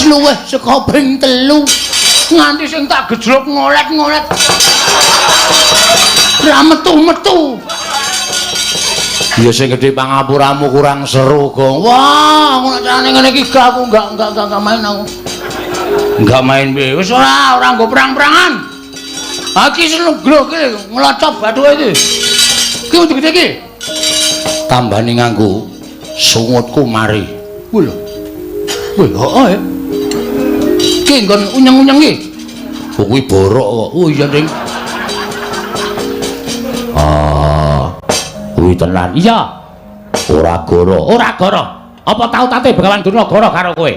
Luwih saka ping 3. Nganti sing tak gejlok ngolet-ngolet. Ora metu-metu. Ya sing gedhe pangapuramu kurang seru, Gong. Wah, ngono carane ngene iki gak aku enggak main aku. Enggak main piye? Wis ora nggo perang-perangan. Iki seneng glo iki nglocop bathuke iki. Ki gede iki. Tambane nganggo sungutku mari. Kuwi lho. Wih, heeh. Ki nggon unyeng-unyeng iki. Oh, kuwi borok kok. Oh iya, Ding. Ah. Kuwi tenan. Iya. Ora goro. Ora goro. Apa tau tate Begawan Durna goro karo kowe?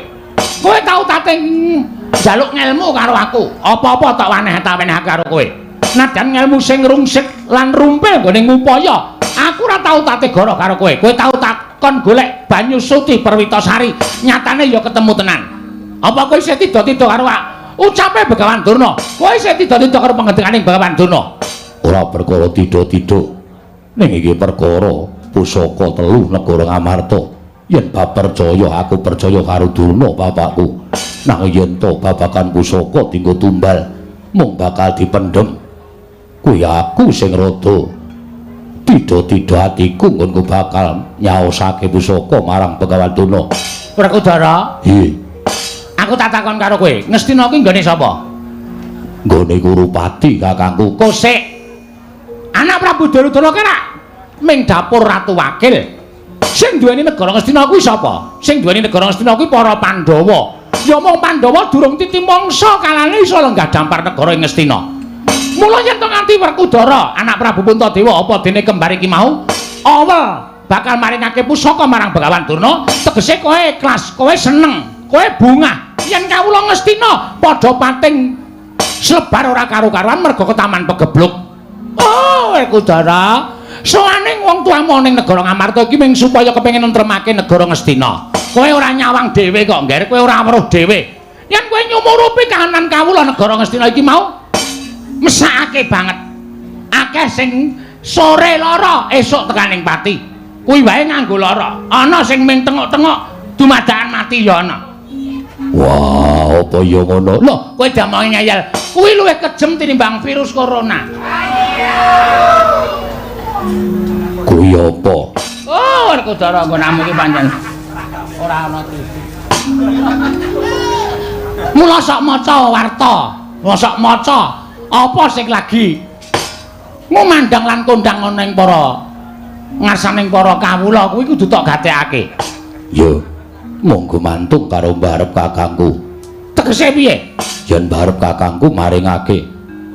Kowe tau tate njaluk ngelmu karo aku. Apa-apa tak waneh-wenehake karo kowe. Najan ngelmu sing rungsik lan rumpil nggone ngupaya, aku ora tau tate goro karo kowe. Kowe tau takon golek banyu suci Perwitasari, nyatane ya ketemu tenan. Apa kowe isih tida-tida karo aku? Ucape Begawan Durna. Kowe isih tida-tida karo pangendikaning Begawan Durna. Ora perkara tida-tida. Ning iki perkara pusaka telu negara Ngamarta. Yen bab percaya aku percaya karo Durna bapakku. Nang yen to babagan pusaka dinggo tumbal mung bakal dipendhem. Kuwi aku sing rada tida-tida atiku nggonku bakal nyaosake pusaka marang Begawan Durna. Werkudara, Iya. Aku tak takon karo kowe, Ngastina kuwi nggone sapa? Nggone Kurupati, kakangku. Kosek. Anak Prabu Duryudana ki rak ming dapur Ratu Wakil. Sing duweni negara Ngastina kuwi sapa? Sing duweni negara Ngastina kuwi para Pandhawa. Ya mung Pandhawa durung titi mangsa kalane iso lenggah dampar negara ing Ngastina. Mula yen to nganti Werkudara, anak Prabu Puntadewa apa dene kembar iki mau, awel bakal maringake pusaka marang Begawan Durna, tegese kowe ikhlas, kowe seneng, kowe bungah. Yen kawula Ngastina padha pating slebar ora karu-karuan merga ketaman pegebluk. Oh, Werkudara, sowane wong tuamu ning negara Ngamarta iki mung supaya kepengin nentremake negara Ngastina. Kowe ora nyawang dhewe kok, Ngger, kowe ora weruh dhewe. Yen kowe nyumurupi kahanan kawula negara Ngastina iki mau mesakake banget. Akeh sing sore lara, esuk tekaning pati. Kuwi wae nganggo lara. Ana sing ming tengok-tengok dumadakan mati ya ana. Wah, apa ya ngono? Lho, kowe diomongi ngeyel. Kuwi luwih kejem tinimbang virus corona. Kuwi apa? Oh, Werkudara nggonamu iki pancen ora ana TV. Mula sok maca warta, sok maca apa sing lagi ngumandang lan kondang ana ing para ngarsaning para kawula kuwi kudu tok gatekake. Ya, monggo mantung karo mbarep kakangku. Tegese piye? Yen mbarep kakangku maringake,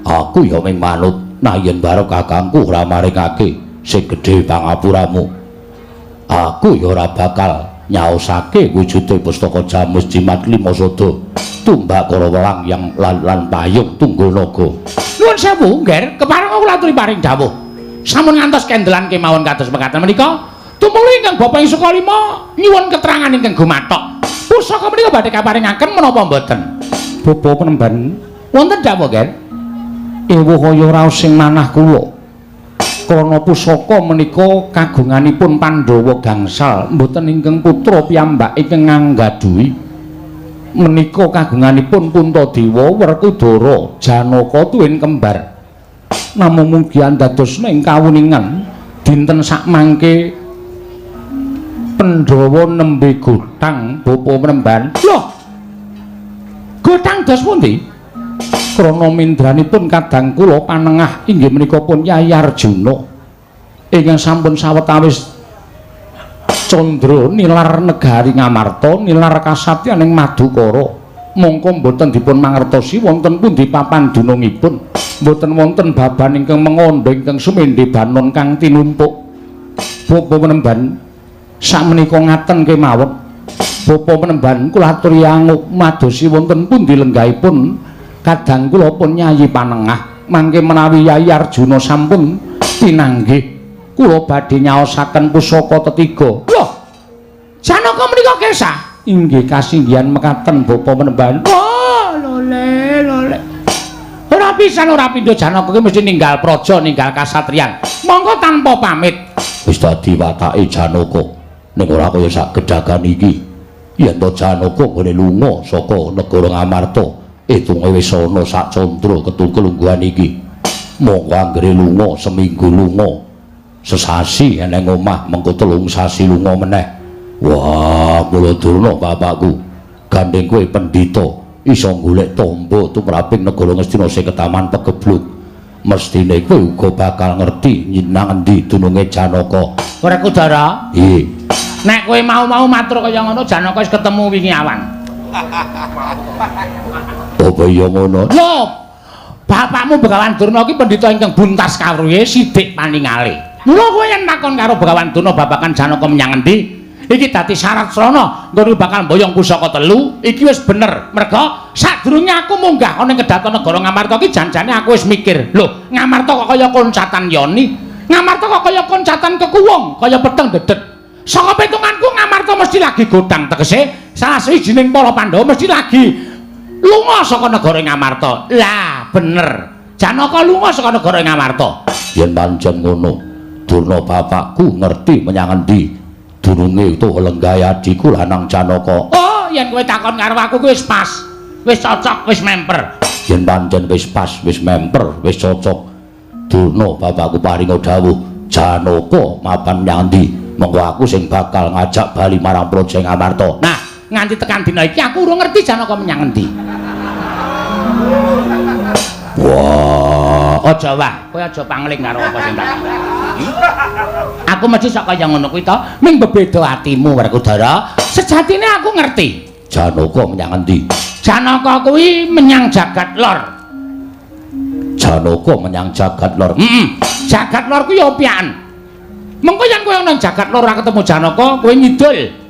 aku ya ming manut. Nah yen mbarep kakangku ora maringake sing gedhe pangapuramu, aku ya ora bakal nyaosake wujude pustaka Jamus Jimat Lima Sada tumbak kara welang yang lan payung tunggul naga. Nuwun sewu, Ngger, kepareng kula aturi paring dawuh. Sampun ngantos kendelan kemawon kados mekaten menika, tumuli ingkang Bapak ing Sukalima nyuwun keterangan ingkang gumathok. Pusaka menika badhe kaparingaken menapa mboten? Bapa penemban, Wonten dawuh, Ngger? Ewuh kaya raos sing manah kula. Krana pusaka menika kagunganipun Pandhawa gangsal, mboten ingkang putra piyambak ingkang nganggadhuhi. Menika kagunganipun Puntadewa, Werkudara, Janaka tuwin kembar. Namung mugi andadosna ing kawuningan dinten sakmangke Pandhawa nembe gotang bapa penemban. Loh. Gotang dos pundi? Krana mindranipun kadang kula panengah inggih menika pun Yayi Arjuna ingkang sampun sawetawis candra nilar negari Ngamarta, nilar kasatyan ing Madukara. Mongko mboten dipun mangertosi wonten pundi papan dunungipun, mboten wonten baban ingkang mengandha ingkang sumendhe banon kang tinumpuk. Bapa penemban, sakmenika ngaten kemawon. Bapa penemban, kula aturi anguk madosi wonten pundi lenggahipun kadang kula pun Yayi panengah. Mangke menawi Yayi Arjuna sampun pinanggih, kula badhe nyaosaken pusaka tetiga. Loh. Janaka menika kesah. Inggih kasinggihan mekaten bapa penemban. Oh, lole, lole. Ora pisan ora pindho Janaka ki mesti ninggal praja, ninggal kasatriyan. Monggo tanpa pamit. Wis dadi watake Janaka, ning ora kaya sak gedagan iki. Yen to Janaka nggone lunga saka negara Ngamarta, itunge wis ana sak candra ketu kelungguhan iki. Monggo anggere lunga seminggu lunga, sesasi eneng omah, mengko 3 sasi lunga meneh. Wah, mula Durna bapakku, gandeng kowe pendhita iso golek tombo tumraping negara Ngastina sing ketaman pegebluk. Mestine kowe uga bakal ngerti nang endi dununge Janaka. Werkudara? Nggih. Nek kowe mau-mau matur kaya ngono, Janaka wis ketemu wingi awan. Apa iya ngono? Lho, bapakmu Begawan Durna iki pendhita ingkang buntas kawruhe sidik paningale. Mula kowe yen takon karo Begawan Durna babagan Janaka menyang endi, iki dadi syarat srana nggon bakal mboyong pusaka 3, iki wis bener. Merga sadurunge aku munggah ana ing kedaton negara Ngamarta iki janjane aku wis mikir, lho, Ngamarta kok kaya koncatan yoni, Ngamarta kok kaya koncatan kekuwung, kaya peteng dedet. Saka pitunganku Ngamarta mesti lagi godang, tegese salah sawijining para Pandhawa mesti lagi lunga saka negara Ngamarta. Lah, bener. Janaka lunga saka negara Ngamarta. Yen pancen ngono, Durna bapakku ngerti menyang endi dununge utuh lenggahe adhiku lanang Janaka. Oh, yen kowe takon karo aku kuwi wis pas, wis cocok, wis memper. Yen pancen wis pas, wis memper, wis cocok, Durna bapakku paringa dawuh, Janaka mapan menyang endi, monggo aku sing bakal ngajak bali marang Praja Ngamarta. Nah, nganti tekan dina iki aku urung ngerti Janaka menyang endi. Wah, aja wah, kowe aja pangling karo apa sing tak kandhani. Aku mesti sok kaya ngono kuwi to, ming bebeda atimu Werkudara. Sejatine aku ngerti Janaka menyang endi. Janaka kuwi menyang jagat lor. Janaka menyang jagat lor. Heeh. Jagat lor kuwi opian. Mengko yen kowe nang jagat lor ora ketemu Janaka, kowe ngidul.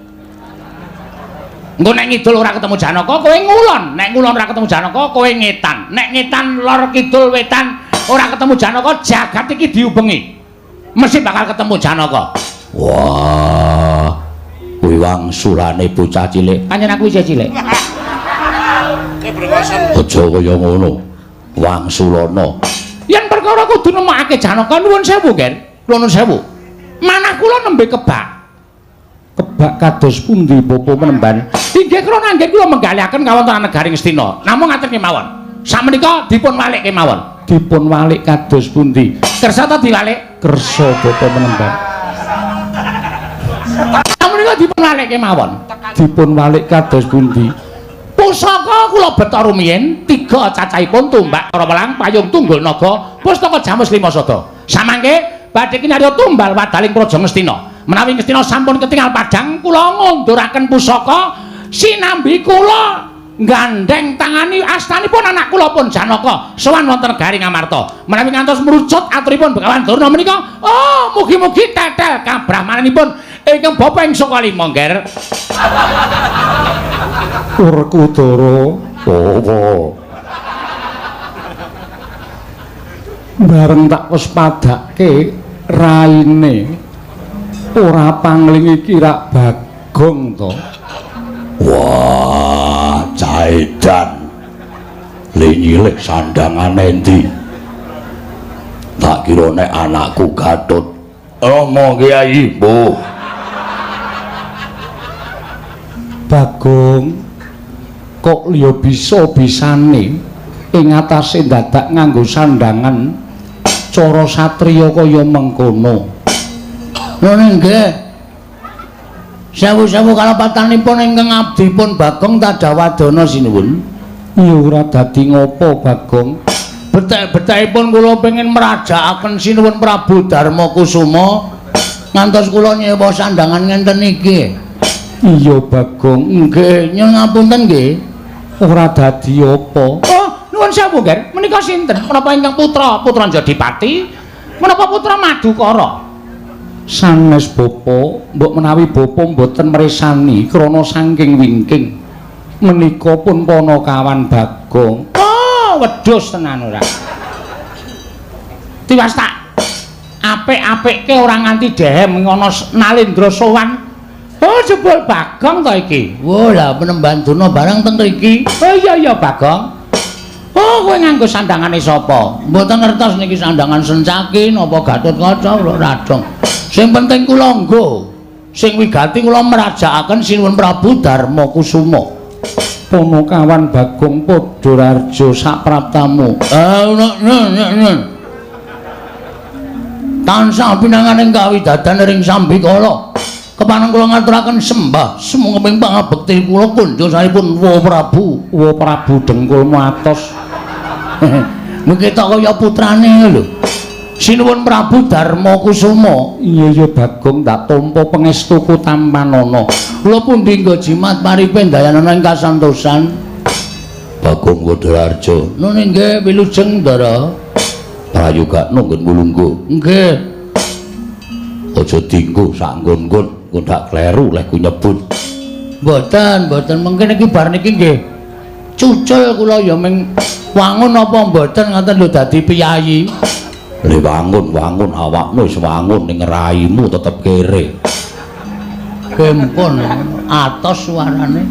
Engko nek ngidul ora ketemu Janaka, kowe ngulon. Nek ngulon ora ketemu Janaka, kowe ngetan. Nek ngetan lor kidul wetan ora ketemu Janaka, jagat iki diubengi. Mesti bakal ketemu Janaka. Wah, kuwi wangsulane bocah cilik. Pancen aku isih cilik. Aja kaya ngono. Wangsulana. Yen perkara kudu nemokake Janaka, nuwun sewu, Gen. Kula nuwun sewu. Manah kula nembe kebak. Kebak kados pundi Bapak Penemban? Inggih krana anggen kula menggalihaken kawontenan negari Ngastina. Namung ngaten kemawon. Sakmenika dipun walik kemawon. Dipun walik kados pundi? Kersa ta diwalik? Kersa Bapak Penemban. Sakmenika dipun walik kemawon. Dipun walik kados pundi? Pusaka kula beto rumiyin 3 cacahipun tumbak Karawelang payung tunggul naga pustaka Jamus 5 sada. Samangke badhe kinarya tumbal wadaling Praja Ngastina. Menawi Ngastina sampun ketingal padhang kula ngunduraken pusaka sinambi kula gandheng tangani astanipun anak kula pun Janaka sowan wonten negari Ngamarta. Menawi ngantos mrucut aturipun Begawan Durna menika, oh mugi-mugi tetel kabrahmananipun ingkang bapa ing Sukalima, Ngger. Werkudara, apa? Bareng tak wis padake raine ora pangling iki rak Bagong to. Wah, caedan. Le nyilih sandangane endi? Tak kira nek anakku Gatut. Romo Kyai, mbuh. Bagong kok liya bisa-bisane ing atase dadak nganggo sandangan cara satriya kaya mengkono. Ngono nggih. Sewu-sewu kalepatanipun ingkang abdipun Bagong Tadawadana sinuwun. Ya ora dadi ngopo Bagong. Betek-betekipun kula pengin mrajakaken sinuwun Prabu Darma Kusuma ngantos kula nyewa sandangan ngenten iki. Iya Bagong. Nggih, nyuwun ngapunten nggih. Ora dadi apa. Oh, nuwun sewu, Ger. Menika sinten? Menapa ingkang putra, putra Jodipati? Menapa putra Madukara? Sanes bapa, mbok menawi bapa mboten mresani krana saking wingking menika pun panakawan Bagong. Oh, wedhus tenan ora. Tiwas tak apik-apikke ora nganti dehem ngono Nalendra sowan. Oh, jebul Bagong to iki. Wah, lah Penemban Durna barang teng mriki. Oh iya iya Bagong. Oh, kowe nganggo sandangane sapa? Mboten ngertos niki sandangan Sencaki napa Gatotkaca kula radong. Sing penting kula nggo. Sing wigati kula mrajakaken Sinuwun Prabu Darma Kusuma. Ponokawan Bagong Padhararja sapraptamu. Tansah pinanganing kawidadan ring sambikala. Kepareng kula ngaturaken sembah sumangga pangabekti kula kunjosaripun Wa Prabu. Wa Prabu dengkulmu atos. Mungkin tak kaya putrane lho. Sinuwun Prabu Darma Kusuma. Iya ya Bagong, tak tampa pangestuku tampanana. Kula pundi nggo jimat paripe ndayanana ing kasantosan. Bagong Padhararja. Nun nggih wilujeng Ndara. Prayogakno nggon mulungguh. Nggih. Aja dinggo sak nggon-nggon, engko ndak kleru leh ku nyebut. Mboten, mboten mungkin iki bar niki nggih. Cucul kula ya ming wangun apa mboten ngoten lho dadi piyayi. Le wangun-wangun awakmu wis wangun ning raimu tetep kere. Gempon atos suarane.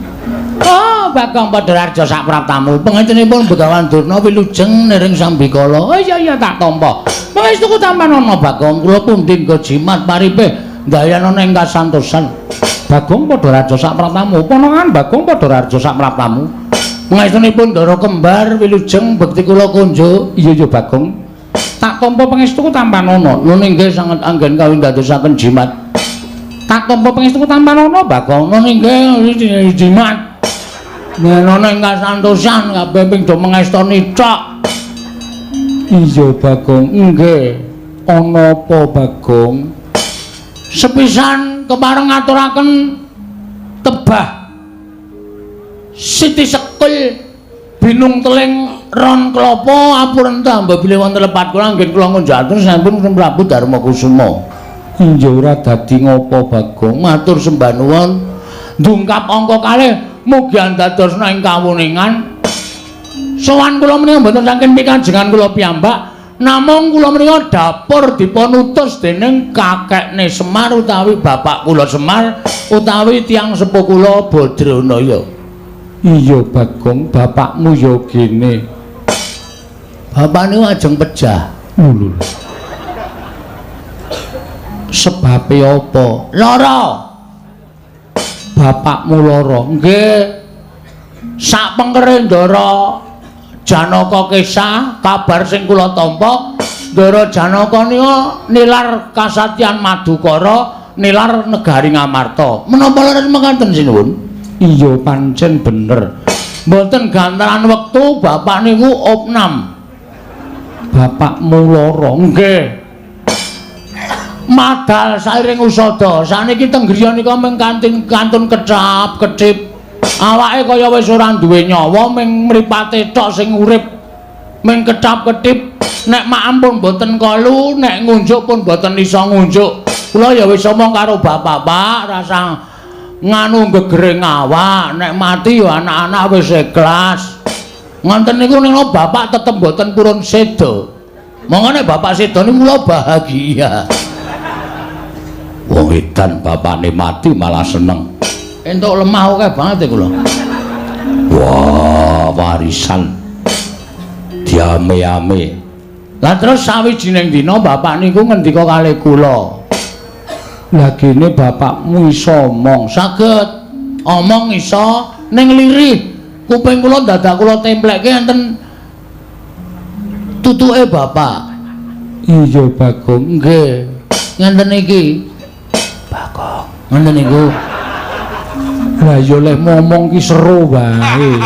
Oh, Bagong Padhararja sapraptamu. Pangestenipun Begawan Durna wilujeng niring sambikala. Oh iya iya tak tampa. Pangestuku tampanana Bagong, kula pundi nggo jimat paripe ndayanana ing kasantosan. Bagong Padhararja sapraptamu. Ponokan Bagong Padhararja sapraptamu. Pangestunipun Ndara kembar wilujeng bekti kula kunjuk. Iya iya Bagong. Tak tampa pangestuku tampanana. Nun inggih sanget anggen kawindadosaken jimat. Tak tampa pangestuku tampanana Bagong. Nun inggih jimat. Nenono ing kasantosan kabeh ping do mengestoni tok. Iya Bagong, nggih. Ana apa Bagong? Sepisan kepareng ngaturaken tebah Siti Sekul binung teling ron klapa apurenta mbok bilih wonten lepat kula anggen kula ngunjukaken sampun Prabu Darma Kusuma. Iya ora dadi ngopo Bagong, matur sembah nuwun. Ndungkap angka kalih mugi andadosna ing kawuningan. Sowan kula menika mboten saking pikajengan kula piyambak, namung kula menika dapur dipun utus dening kakekne Semar utawi bapak kula Semar utawi tiyang sepuh kula Badranaya. Iya Bagong, bapakmu ya gene. Bapak niku ajeng pejah. Lho. Sebabe apa? Lara. Bapakmu lara. Nggih. Sak pengkere Ndara Janaka kesah, kabar sing kula tampa, Ndara Janaka nika nilar kasatyan Madukara, nilar negari Ngamarta. Menapa leres mekaten sinuwun? Iya pancen bener. Mboten gantaran wektu bapak niku opnam. Bapakmu lara. Nggih. Madal sairing usada. Saniki teng griya nika mung kantun kecap kecip. Awake kaya wis ora duwe nyawa, mung mripate tok sing urip. Mung kecap ketip. Nek maem pun mboten kolu, nek ngunjuk pun mboten iso ngunjuk. Kula ya wis omong karo bapak, Pak, rasa nganu gegere awak, nek mati ya anak-anak wis ikhlas. Ngoten niku ning bapak tetep mboten purun seda. Monggo nek bapak seda niku kula bahagia. Wong edan bapakne mati malah seneng. Entuk lemah akeh banget kula. Wah, warisan diame-ame. Lah terus sawijining dina bapak niku ngendika kalih kula. Lah gene bapakmu iso omong. Saged omong iso ning lirih. Kuping kula dadak kula templekke enten tutuke bapak. Iya Bagong, nggih. Ngenten iki. Bagong, ngenten niku. Lah ya leh ngomong ki seru wae.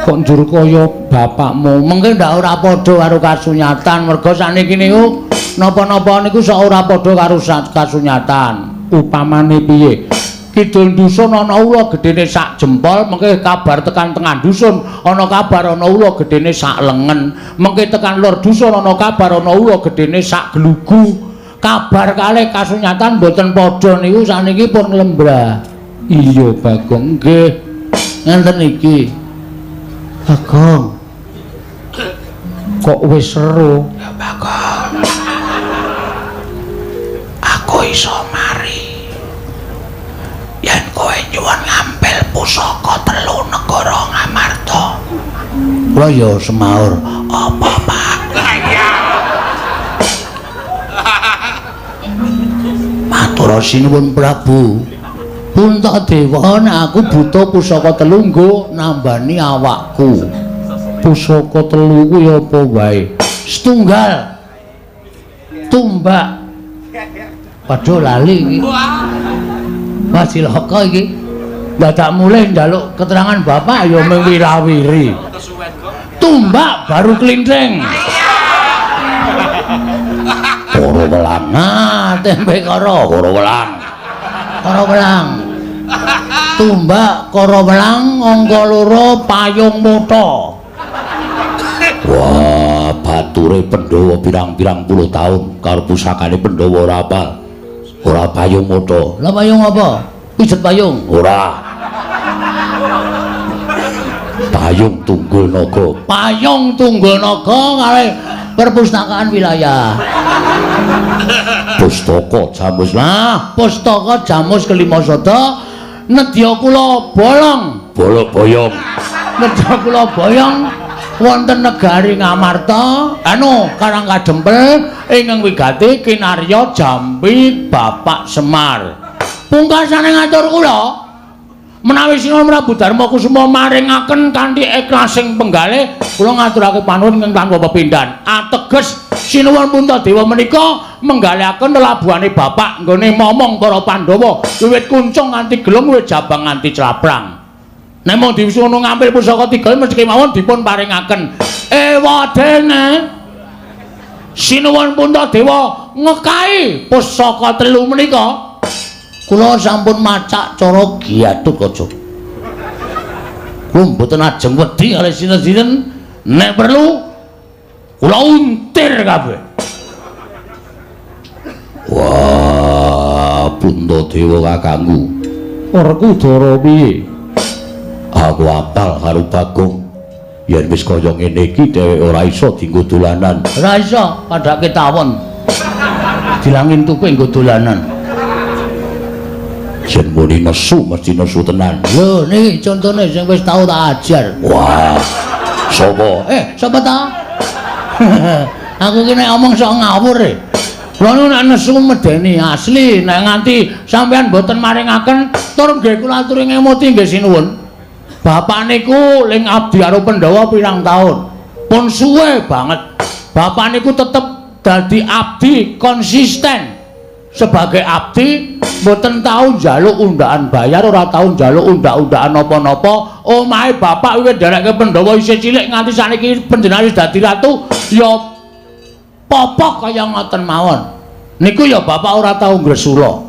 Kok njur kaya bapakmu. Mengke ndak ora padha karo kasunyatan, merga sakniki niku napa-napa niku sok ora padha karo kasunyatan. Upamane piye? Kidul dusun ana ula gedene sak jempol, mengke kabar tekan tengah dusun ana kabar ana ula gedene sak lengen, mengke tekan lor dusun ana kabar ana ula gedene sak glugu. Kabar kalih kasunyatan mboten padha niku sakniki pun lembrah. Iya Bagong, nggih. Ngenten iki. Bagong. Kok wis seru? Ya Bagong. Aku iso mari. Yen kowe nyuwun ngampil pusaka telu negara Ngamarta. Kula ya semaur, apa Pak? Matur Kula sinuwun Prabu. Puntadewa, nek aku butuh pusaka telu nggo nambani awakku. Pusaka telu kuwi apa wae? Setunggal. Tumbak. Waduh lali iki. Wah cilaka iki. Dadak mulih njaluk keterangan bapak ya mung wirawiri. Tumbak baru klinthing. Koro welang. Nah, tempe koro, koro welang. Koro welang. Tumbak koro welang angka loro payung mutha. Wah, bature Pandhawa pirang-pirang puluh taun karo pusakane Pandhawa ora apal. Ora payung mutha. Lah payung apa? Pijet payung? Ora. Payung Tunggul Naga. Payung Tunggul Naga kalih perpustakaan wilayah. Pustaka Jamus. Lah, pustaka Jamus kelima sada nedya kula bolong. Bolok boyong. Nedya kula boyong wonten negari Ngamarta, anu Karang Kadempel ingkang wigati kinarya Jambi Bapak Semar. Pungkasane ngatur kula menawi Sinuwun Prabu Darma Kusuma maringaken kanthi ikhlasing penggalih kula ngaturake panuwun ingkang tanpa pepindhan. Ateges Sinuwun Puntadewa menika menggalihaken lelabuhane bapak nggone momong para Pandhawa wiwit kuncung nganti gelung wiwit jabang nganti claprang. Nek mung diwisuno ngampil pusaka tiga mesti kemawon dipun paringaken. Ewadene Sinuwun Puntadewa ngekahi pusaka telu menika kula sampun macak cara Gatotkaca. Kula mboten ajeng wedi kalih sinten-sinten, nek perlu kula untir kabeh. Wah, Puntadewa kakangku. Werkudara piye? Aku apal karo Bagong. Yen wis kaya ngene iki dheweke ora iso dienggo dolanan. Ora iso, padhake tawon. Dilangin tuku nggo dolanan. Yen muni nesu mesti nesu tenan. Lho niki contone sing wis tau tak ajar. Wah. Sapa? Sapa ta? Aku ki nek omong sok ngawur e. Kula niku nek nesu medeni asli, nek nganti sampean mboten maringaken tur nggih kula aturi ngemuti nggih sinuwun. Bapak niku ling abdi karo Pandhawa pirang taun. Pun suwe banget. Bapak niku tetep dadi abdi konsisten. Sebagai abdi mboten tau njaluk undaan bayar, ora tau njaluk undak-undakan napa-napa. Omahe bapak wiwit nderekke Pandhawa isih cilik nganti saniki panjenengan wis dadi ratu ya popok kaya ngoten mawon. Niku ya bapak ora tau ngresula.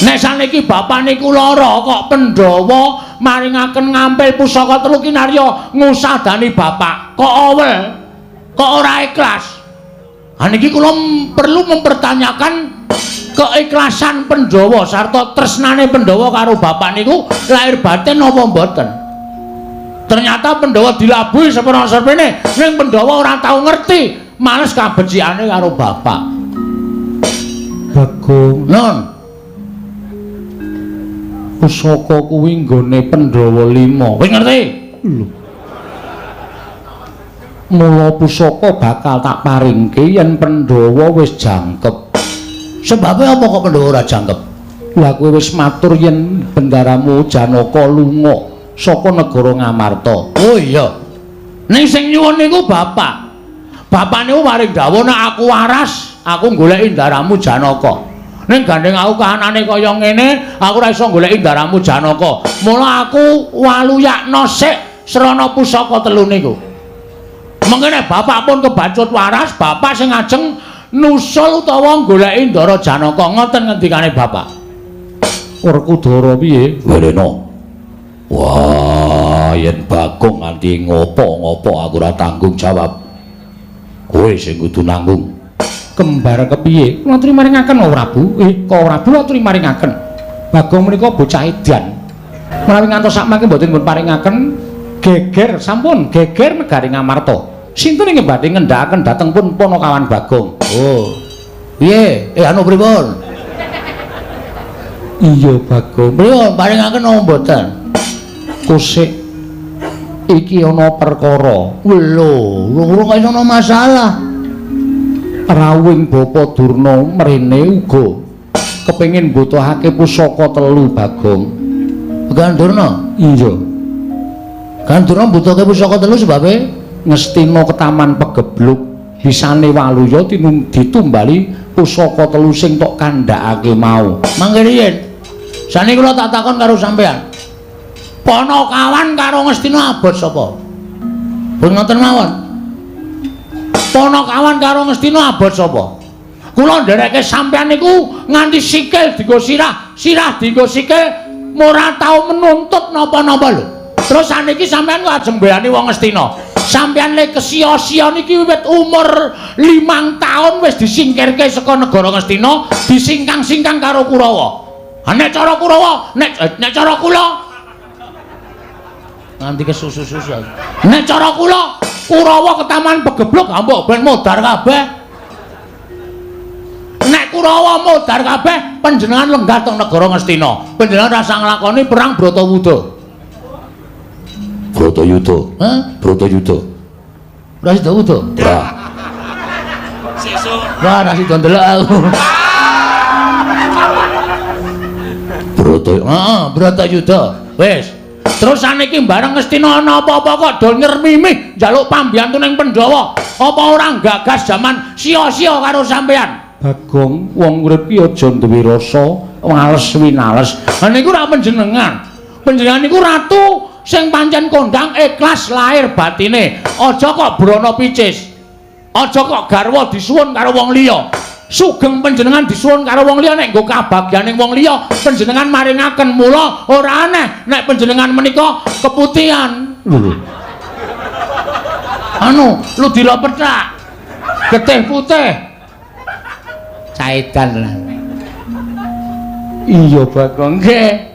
Nek saniki bapak niku lara kok Pandhawa maringaken ngampil pusaka telu kinarya ngusadani bapak. Kok awel? Kok ora ikhlas? Ha niki kula perlu mempertanyakan keikhlasan Pandhawa sarta tresnane Pandhawa karo bapak niku lahir batin napa mboten. Ternyata Pandhawa dilabuhi seprana-seprene ning Pandhawa ora tau ngerti, males kabecikane karo bapak. Bagong, non. Pusaka kuwi nggone Pandhawa 5. Wis ngerti? Lho. Mula pusaka bakal tak paringke yen Pandhawa wis jangkep. Sebabe apa kok Pandhawa ora jangkep? Lah kowe wis matur yen bendaramu Janaka lunga saka negara Ngamarta. Oh iya. Ning sing nyuwun niku bapak. Bapak niku paring dawuh nek aku waras, aku goleki ndaramu Janaka. Ning gandeng aku kahanane kaya ngene, aku ora iso goleki ndaramu Janaka. Mula aku waluyakna sik srana pusaka telu niku. Mengkene bapak pun kebacut waras, bapak sing ajeng nusul utawa goleki Ndara Janaka. Ngoten ngendikane bapak. Werkudara piye? Werena. Wah, yen Bagong nganti ngopo-ngopo aku ora tanggung jawab. Kowe sing kudu nanggung. Kembar kepiye? Kula aturi maringaken Prabu. Kok Prabu aturi maringaken. Bagong menika bocah edan. Menawi ngantos sakmangke mboten dipun paringaken geger sampun geger negari Ngamarta. Sinten ingkang badhe ngendhakaken dhateng pun Panakawan Bagong? Oh. Piye? Anu pripun? Iya Bagong. Pripun paringaken napa mboten? Kusik iki ana perkara. Lho, lho kok ana masalah. Rawuhing Bapa Durna mrene uga Kepengin mbutuhake pusaka telu, Bagong. Begawan Durna? Iya. Begawan Durna mbutuhake pusaka telu sebabe Ngastina ketaman pegebluk bisane waluya ditumbali pusaka telu sing tok kandhakake mau. Mangke riyin. Saniki kula tak takon karo sampean. Panakawan karo Ngastina abot sapa? Pun ngoten mawon. Panakawan karo Ngastina abot sapa? Kula ndereke sampean niku nganti sikil dienggo sirah, sirah dienggo sikil, ora tau menuntut napa-napa lho. Terus saniki sampean kok ajeng mbelani wong Ngastina. Sampean le kesia-sia niki wiwit umur 5 taun wis disingkirke saka negara Ngastina, disingkang-singkang karo Kurawa. Ha nek cara Kurawa, nek cara kula nganti kesusu-susu. Nek cara kula, Kurawa ketaman pegebluk ambok ben modar kabeh. Nek Kurawa modar kabeh, panjenengan lenggah teng negara Ngastina. Panjenengan rasa nglakoni perang Bratawuda. Bratayuda. Hah? Bratayuda. Ora sida wuda? Ora. Sesuk. Wah, ora sida ndelok aku. Brata. Heeh, Bratayuda. Wis. Terus saniki bareng Ngastina ana apa-apa kok do nyermimih njaluk pambiyantu ning Pandhawa. Apa ora gagas jaman sia-sia karo sampean? Bagong, wong urip ki aja duwe rasa males winales. Ha niku ora panjenengan. Panjenengan niku ratu sing pancen kondang ikhlas lahir batine. Aja kok brana picis. Aja kok garwa disuwun karo wong liya. Sugeng panjenengan disuwun karo wong liya nek nggo kabagyaning wong liya, panjenengan maringaken mula ora aneh nek panjenengan menika keputihan. Lho. Anu, ludira pethak. Getih putih. Caedan lah. Iya, Bagong. Nggih.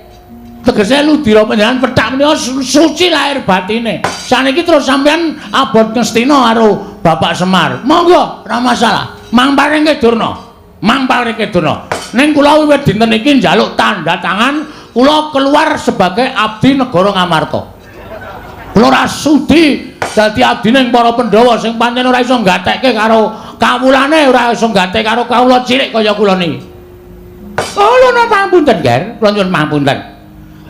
Tegese ludira panjenengan pethak menika suci lahir batine. Saniki terus sampean abot Ngastina karo Bapak Semar. Monggo, ora masalah. Mang paringke Durna. Mang paringke Durna. Ning kula wiwit dinten iki njaluk tanda tangan, kula keluar sebagai abdi negara Ngamarta. Kula ora sudi dadi abdine para Pandhawa sing pancen ora iso nggatekke karo kawulane, ora iso nggatekke karo kawula cilik kaya kula niki. Oh, lho napa pangapunten, Ger? Kula nyuwun pangapunten.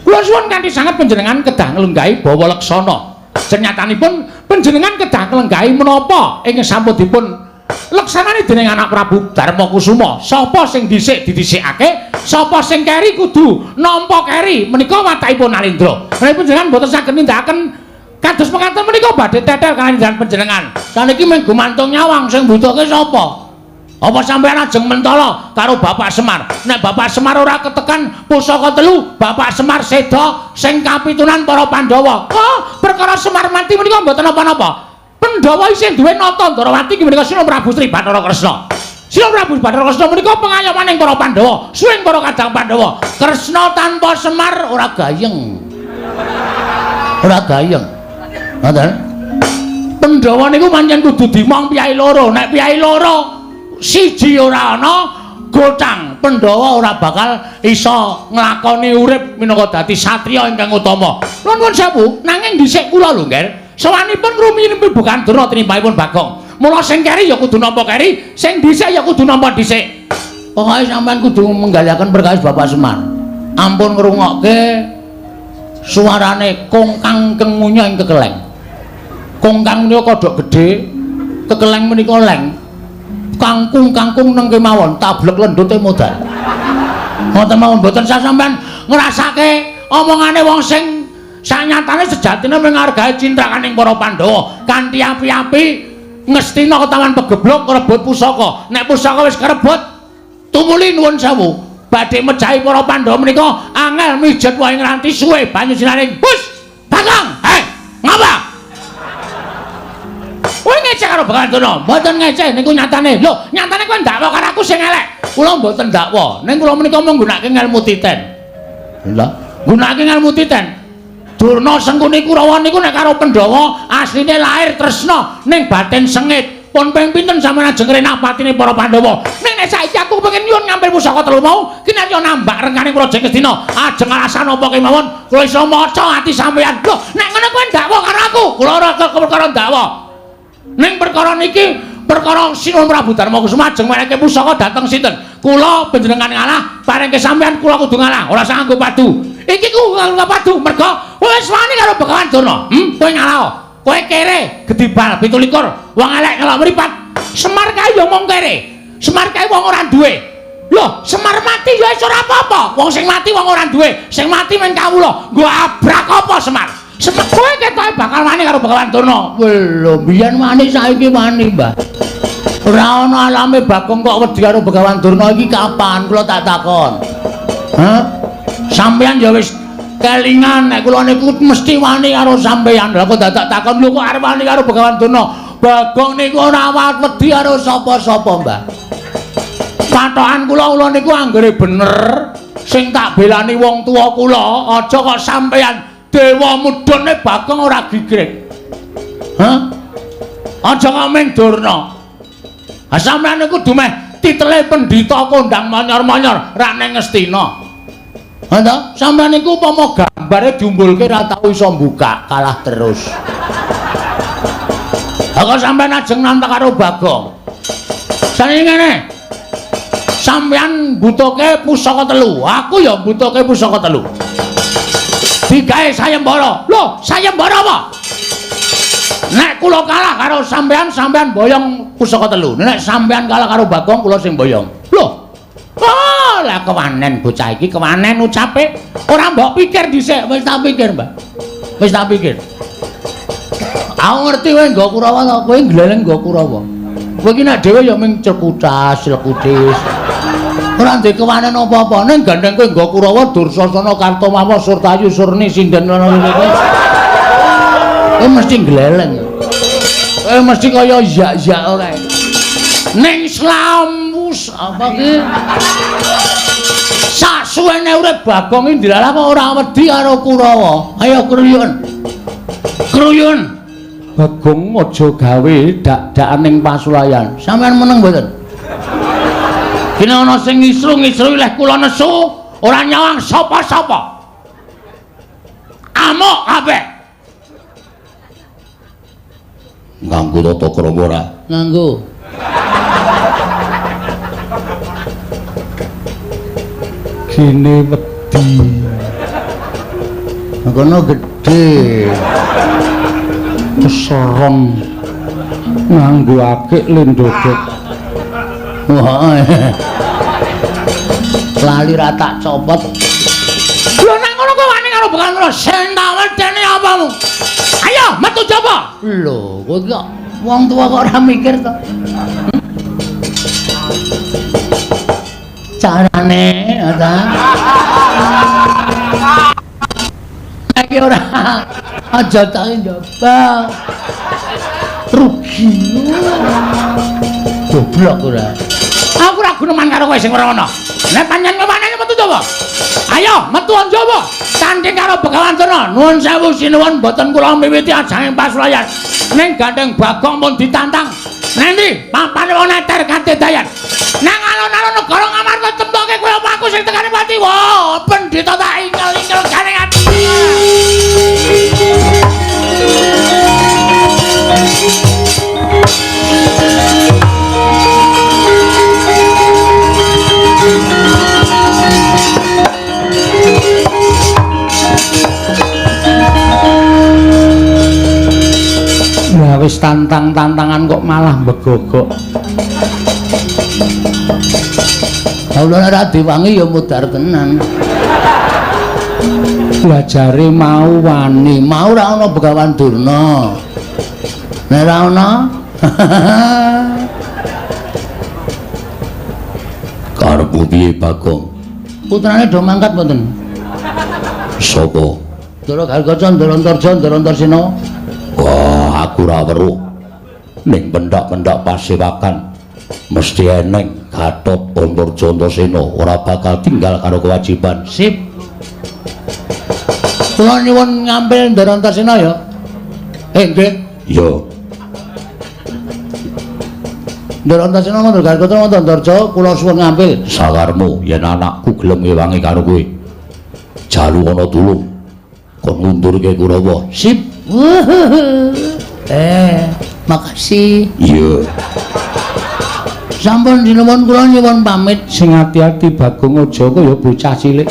Kula suwun kanthi sanget panjenengan kedah nglenggahi bawa leksana. Senyatanipun panjenengan kedah nglenggahi menapa ing sampun dipun leksanani dening anak Prabu Darma Kusuma. Sapa sing dhisik didhisikake, sapa sing keri kudu nampa keri. Menika watakipun Narendra. Menawi panjenengan mboten saged nindakaken kados mekaten menika badhe tetel kaliyan panjenengan. Saniki mung gumantung nyawang sing mbutuhke sapa? Apa sampeyan ajeng mentala karo Bapak Semar? Nek Bapak Semar ora ketekan pusaka telu, Bapak Semar seda sing kapitunan para Pandhawa. Oh, perkara Semar mati menika mboten napa-napa. Pandhawa isih duwe nata Ndrawati inggih menika Sina Prabu Sri Bathara Kresna. Sina Prabu Bathara Kresna menika pengayomaning para Pandhawa, suwing para kadang Pandhawa. Kresna tanpa Semar ora gayeng. Ora gayeng. Ngoten. Pandhawa niku pancen kudu dimong piyai loro. Nek piyai loro siji ora ana gotang, Pandhawa ora bakal iso nglakoni urip minangka dadi satriya ingkang utama. Nuwun sewu, nanging dhisik kula lho, Nger. Sowanipun rumiyin Begawan Durna tinimbangipun Bagong. Mula sing keri ya kudu nampa keri, sing dhisik ya kudu nampa dhisik. Pokoke sampean kudu menggaliaken perkawis Bapak Semar. Ampun ngrungokke suarane kongkang kengunya ing kekeleng. Kongkang menika kodhok gedhe, kekeleng menika leng. Kangkung-kangkung neng kemawon, tablek lendute modal. Ngoten mawon mboten sah sampean ngrasake omongane wong sing sanyatane sejatine menghargai cintrakaning para Pandhawa kanthi api-api Ngastina ketawan pegeblok ngrebut pusaka. Nek pusaka wis kerebut, tumuli nuwun sewu badhe mejahi para Pandhawa menika angel mijet wae ngranti suwe banyu sinaring. Bus, Bagong, hei, ngapa? Kowe ngecek karo Begawan Durna? Mboten ngecek niku nyatane. Lho, nyatane kowe ndakwa karo aku sing elek. Kula mboten ndakwa. Ning kula menika menggunakake ngelmu titen. Lha, nggunakake ngelmu titen. Durna Sengkuni Kurawa niku nek karo Pandhawa asline lahir tresna ning batin sengit. Pun ping pinten sampeyan ajeng ngrenah patine para Pandhawa. Ning nek saiki aku kepengin nyuwun ngambil pusaka telu mau, kinarya nambak rengkaning Praja Ngastina. Ajeng alasan apa kemawon kula iso maca ati sampeyan. Lho, nek ngono kowe ndakwa karo aku. Kula ora perkara ndakwa. Ning perkara niki Perkara Sinuwun Prabu Darma Kusuma ajeng menehi pusaka dhateng sinten? Kula panjenengan ngalah, parengke sampeyan kula kudu ngalah, ora usah nganggo padu. Iki ku nganggo padu mergo wis wani karo Begawan Durna. Kowe ngalah. Kowe kere gedhi bal 27, wong elek ngelok mripat. Semar kae ya mung kere. Semar kae wong ora duwe. Loh, Semar mati ya wis ora apa-apa. Wong sing mati wong ora duwe, sing mati men kawula. Nggo abrak apa Semar? Semar kowe ketoke bakal wani karo Begawan Durna. Lho, biyen wani saiki wani, Mbah. Ora ana alame Bagong kok wedi karo Begawan Durna iki kapan? Kula tak takon. Hah? Sampeyan ya wis kelingan nek kula niku mesti wani karo sampeyan. Lah kok dadak takon lho kok arep wani karo Begawan Durna? Bagong niku ora wedi karo sapa-sapa, Mbah. Patokan kula niku anggere bener sing tak belani wong tuwa kula, aja kok sampeyan dewa mudhune Bagong ora gigrik. Hah? Aja kok ming Durna. Ha sampeyan niku dumeh titele pendhita kondang monyor-monyor rak ning Ngastina. Ha ta? Sampeyan niku upama gambare diumbulke ra tau iso mbukak, kalah terus. Ha kok sampeyan ajeng nantang karo Bagong. Saniki ngene. Sampeyan mbutuhke pusaka telu, aku ya mbutuhke pusaka telu. Digawe sayembara. Lho, sayembara apa? Nek kula kalah karo sampeyan, sampeyan boyong pusaka telu. Nek sampeyan kalah karo Bagong, kula sing boyong. Lho. Oh, lah kewanen bocah iki, kewanen ucape. Ora mbok pikir dhisik, wis tak pikir, Mbah. Wis tak pikir. Aku ngerti kowe nggo Kurawa to, kowe gleleng nggo Kurawa. Kowe iki nek dhewe ya ming cekutas, lekutis. Ora ndek kewanen apa-apa, ning gandeng kowe nggo Kurawa, Dursasana, Kartomawa, Surtayu, Surni, Sinden ngono kuwi. Kowe mesti gleleng. Kowe mesti kaya yak-yak kae. Ning slamus apa ki? Sasuwene urip Bagong iki ndilalah kok ora wedi karo Kurawa. Ayo kruyun. Kruyun. Bagong aja gawe dak-dakan ning pasulayan. Sampeyan meneng mboten? Dene ana sing ngisru-ngisru leh kula nesu, ora nyawang sapa-sapa. Amuk kabeh. Nganggo tata krama ora? Nganggo. Gene wedi. Kono gedhe. Keserem nganggo akik lendodok. Wah. Lali ra tak copot. Lho nang ngono kowe wani karo Begawan Durna, sing tak wedeni apamu? Ayo metu jaba. Lho, kowe kok wong tuwa kok ora mikir to? Carane ta. Iki ora aja tak njaba. Rugi. Goblok ora. Aku ora guneman karo kowe sing ora ana. Nek pancen kewanane metu jaba. Ayo metu njaba. Tanding karo Begawan Durna. Nuwun sewu sinuwun mboten kula miwiti ajanging pasulayan. Ning gandeng Bagong pun ditantang. Nendi papane wong neter kadedayan. Nang alun-alun negara Ngamarta temtoke kowe apa aku sing tekane pati. Wah, pendhita tak ingel-ingel gandeng ati. Lah wis tantang-tantangan kok malah begogok. Kula ora diwangi ya mudhar tenan. Lah jare mau wani, mau ora ana Begawan Durna. Nek ora ana karepmu piye Bagong? Putrane do mangkat mboten? Sapa? Ndara Gargaca, Ndara Antarja, Ndara Antarsena. Wah, aku ora weruh. Ning pendak-pendak pasewakan mesti eneng Gatot Antarja Antasena ora bakal tinggal karo kewajiban. Sip. Kula nyuwun ngambil Ndara Antarsena ya. Nggih. Ya. Ndara Antasena ngono Gargaca ngono Antarja kula suwun ngambil. Sakarmu yen anakku gelem ngewangi karo kowe. Jalu ana tulung kon ngundurke Kurawa. Sip. Makasih. Iya. Sampun sinuwun kula nyuwun pamit. Sing ati-ati Bagong aja kaya bocah cilik.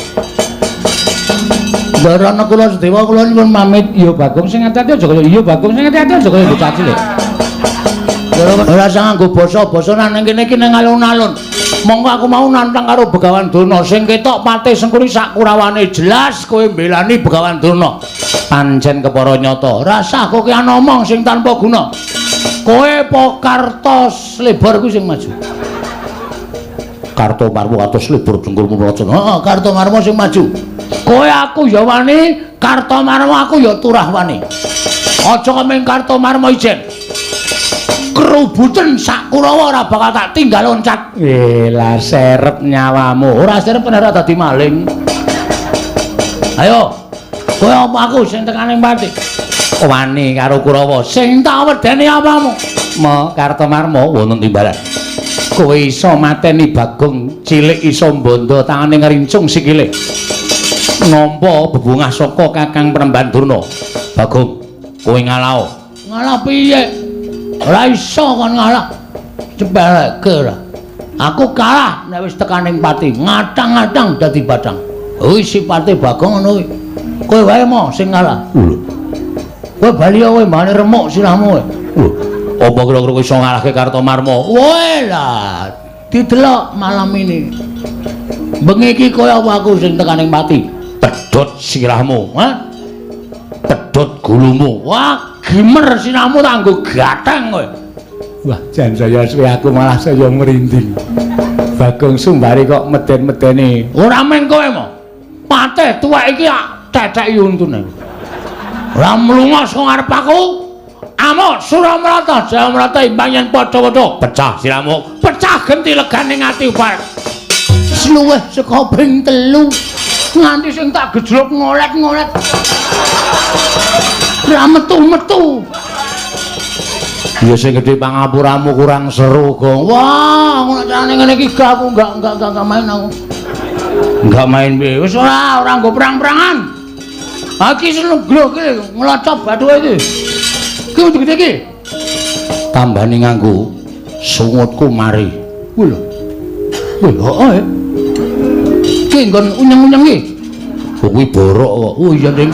Ndara Nakula Sadewa kula nyuwun pamit. Iya Bagong sing ati-ati aja kaya iya Bagong sing ati-ati aja kaya bocah cilik. Ora usah nganggo basa-basa nang kene iki ning alun-alun. Monggo aku mau nantang karo Begawan Durna sing ketok patih Sengkuni sak kurawane jelas kowe mbelani Begawan Durna. Pancen kepara nyata. Rasah kowe ngomong sing tanpa guna. Kowe po Karto Slebor kuwi sing maju. Karto Marmo Karto Slebor dengkulmu mlocot. Heeh, Karto Marmo sing maju. Kowe aku ya wani, Karto Marmo aku ya turah wani. Aja kemeng Karto Marmo ijen. Kerubuten sak Kurawa ora bakal tak tinggal loncat. Lah serep nyawamu. Ora serep ora dadi maling. Ayo. Kowe apa aku sing tekaning pati? Wani karo Kurawa. Sing tak wedeni apamu? Mo Karto Marmo wonten timbalan. Kowe iso mateni Bagong cilik iso mbondo tangane ngrincung sikile. Nampa bebungah saka Kakang Premban Durna. Bagong, kowe ngalao. Ngalah piye? Ora iso kon ngalah. Cepeleke ora. Aku kalah nek wis tekaning pati, ngatang-ngatang dadi batang. Kuwi sipate Bagong ngono kuwi. Kowe wae mo sing ngalah. Lho. Kowe bali kowe mbane remuk sirahmu kowe. Lho, apa kira-kira kowe iso ngalahke Karto Marmo? Woe lah, didelok malam ini. Bengi iki kowe apa aku sing tekaning pati? Pedhot sirahmu, ha? Pedhot gulumu. Wah, gimer sirahmu tak nggo gateng kowe. Wah, jan saya suwe aku malah saya merinding. Bagong Sumbari kok meden-medeni. Ora men kowe mo. Patih tuwek iki tetheki untune. Ora mlunga saka ngarep aku. Amuk Suramrata Jayamrata imbang yen padha-padha pecah sirahmu, pecah genti legane ati ubar. Sluweh saka ping 3 nganti sing tak gejlok ngolet-ngolet. Ora metu-metu. Ya sing gedhe pangapuramu kurang seru, Gong. Wah, ngono carane ngene iki gak aku enggak main aku. Enggak main piye? Wis ora nggo perang-perangan. Ha iki seneng glo iki nglocop bathuke iki. Ki gede iki. Tambane nganggo sungutku mari. Kuwi lho. Kuwi heeh. Ki nggon unyeng-unyeng iki. Kuwi borok kok. Oh iya, Ding.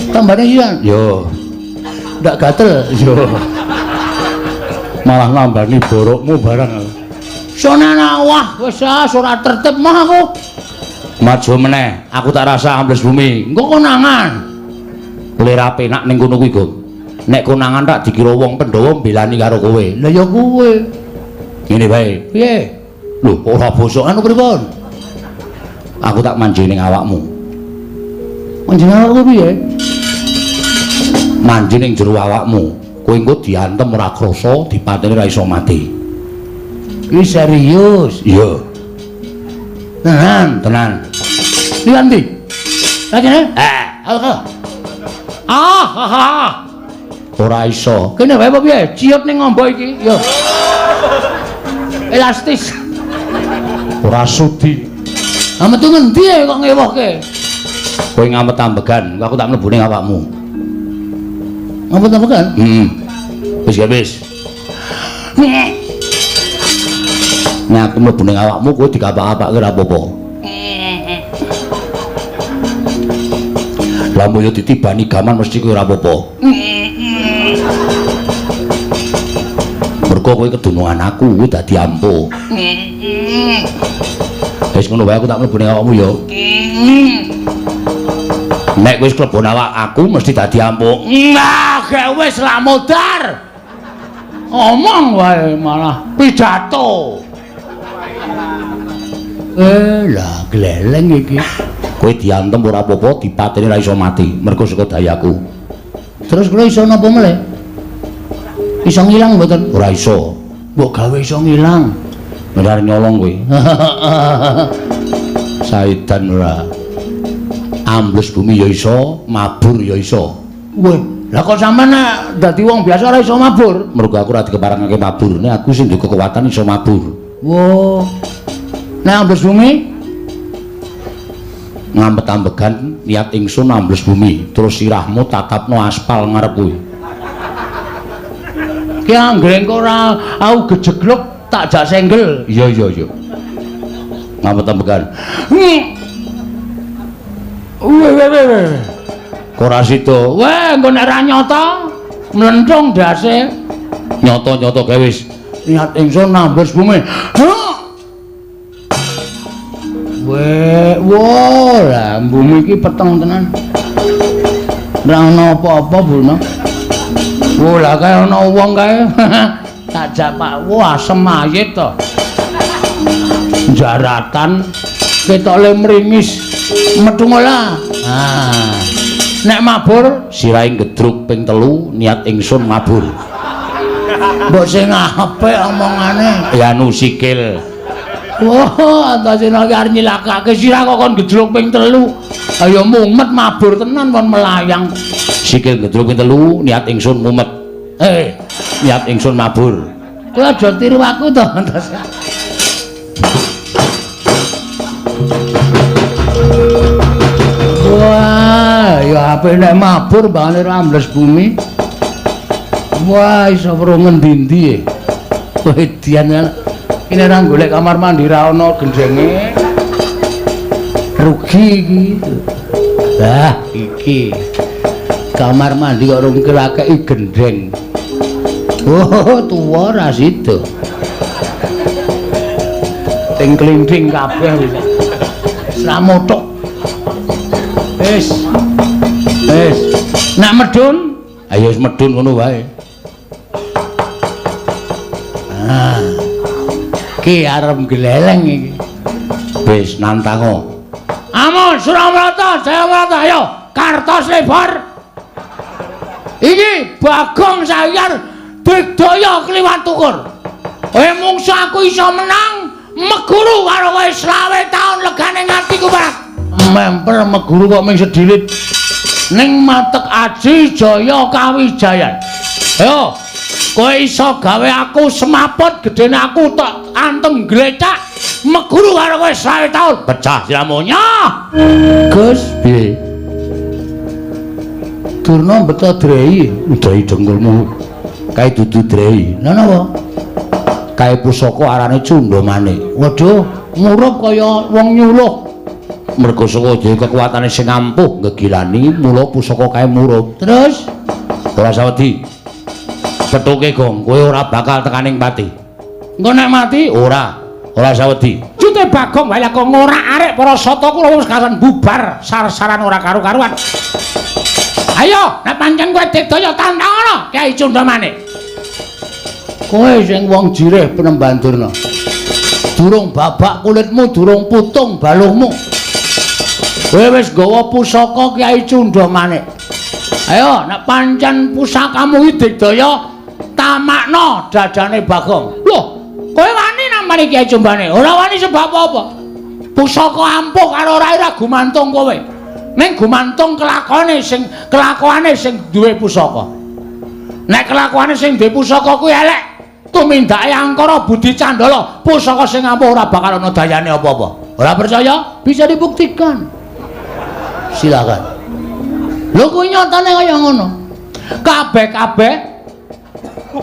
Tambane iya. Yo. Ndak gatel. Yo. Malah nambani borokmu barang. Sonana wah wis ah ora tertib mah aku. Maju meneh, aku tak rasa ambles bumi. Engko konangan. Lera penak ning kono kuwi, Gong. Nek konangan tak dikira wong Pandhawa mbelani karo kowe. Lah ya kowe. Ngene wae. Piye? Lho, ora bosok anu pripun? Aku tak manjing ning awakmu. Manjing awakku piye? Manjing ning jero awakmu. Kowe engko diantem ora krasa, dipateni ora iso mati. Iki serius. Iya. Tenan, tenan. Liwan ndi? Kene? Eh, Ah, ha ha. Ora iso. Kene wae apa piye? Ciut ning ngombo iki. Yo. Elastis. Ora sudi. Ah metu ngendi kok ngewohke? Kowe ngamet ambegan, aku tak mlebu ning awakmu. Ngamet ambegan? Heeh. Wis ya wis. Nek aku mlebu ning awakmu kowe dikapak-apake ora apa-apa. Lah mbok yo ditibani gaman mesti kowe ora apa-apa. Mergo kowe kedunungan aku, kowe dadi ampuh. Wis ngono wae aku tak mlebu ning awakmu ya. Nek wis klebon awak aku mesti dadi ampuh. Nah, gek wis lah modar. Omong wae malah pidato. Lah gleleng iki. Kowe diantem ora apa-apa, dipateni ora iso mati, mergo saka dayaku. Terus kula iso napa meleh? Iso ngilang mboten? Ora iso. Mbok gawe iso ngilang. Ora nyolong kowe. Saidan ora. Ambles bumi ya iso, mabur ya iso. Weh, lah kok sampean nek dadi wong biasa ora iso mabur? Mergo aku ora dikeparengake mabur. Nek aku sing duwe kekuatan iso mabur. Wo. Nek ambles bumi ngamet ambegan niat ingsun ambles bumi, terus sirahmu tatapno aspal ngarep kuwi. Ki anggere engko ora aku gejegluk tak jak senggel. Iya iya iya. Ngampet-ambekan. Weh weh weh. Ora sida. Weh engko nek ora nyata mlenthung ndase. Nyata-nyata gawe wis. Niat ingsun nambes bumi. Weh, wah, lah bumi iki peteng tenan. Ora ana apa-apa, Bulma. Wah, lah kae ana wong kae. Tak jak Pak, wah asem mayit to. Jaratan ketok le mringis. Metu ngolah. Ah. Nek mabur sirahe gedruk ping 3, niat ingsun mabur. Mbok sing apik omongane. Ya anu sikil. Wah, Antasena iki arep nyilakake sirah kok kon gejluk ping 3. Ayo mumet mabur tenan kon melayang. Sikil gejluk ping 3, niat ingsun mumet. Niat ingsun mabur. Kowe aja tiru aku to, Antasena. Wah, ya apik nek mabur mbangane ra ambles bumi. Wah, iso weruh ngendi-endi e. Wedian ini ora golek kamar mandi ra ana gendenge. Rugi iki. Lah, iki. Kamar mandi kok rung kelakeki gendeng. Oh, tuwa ra sida. Ting klinting kabeh wis. Wis ra mothok. Wis. Wis. Nak medun, ayo wis medun ngono wae. Ah. Ki arep gleleng iki. Wis nantango. Amun Suramrata, Jayamrata, ayo kartos lebar. Iki Bagong Sayar digdaya kliwat tukur. Kowe mungsu aku iso menang meguru karo kowe 20 taun legane ngatiku Pak. Memper meguru kok ming sedilit. Ning matek aji jaya kawijayan. Ayo, kowe iso gawe aku semaput gedene aku tak antem glecak meguru karo kowe 20 taun. Pecah siramu nyoh. Gus, piye? Durna beto drei, drei dengkulmu. Kae dudu drei. Lha napa? Kae pusaka arane Cundamane. Waduh, murup kaya wong nyuluh. Mergo saka dhewe kekuatane sing ampuh ngegilani, mula pusaka kae murup. Terus ora sawedi. Pethuke Gong, kowe ora bakal tekaning pati. Engko nek mati ora, ora sawedi. Jute Bagong wae kok ngorak-arik para sata kula wis kasan bubar sar-saran ora karu-karuan. Ayo, nek pancen kowe digdaya tantang Kyai Cundamane. Kowe sing wong jirih Penemban Durna. Durung babak kulitmu, durung putung baluhmu. Kowe wis nggawa pusaka Kyai Cundamane. Ayo, nek pancen pusakamu iki digdaya tamakno dadane Bagong. Loh, kowe wani nampani Kyai Cundamane? Ora wani sebab apa? Pusaka ampuh karo ora ora gumantung kowe. Ning gumantung kelakone sing kelakuane sing duwe pusaka. Nek kelakuane sing duwe pusaka kuwi elek, tumindake angkara budi candala, pusaka sing ampuh ora bakal ana dayane apa-apa. Ora percaya? Bisa dibuktikan. Silakan. Lho kuwi nyatane kaya ngono. Kabeh-kabeh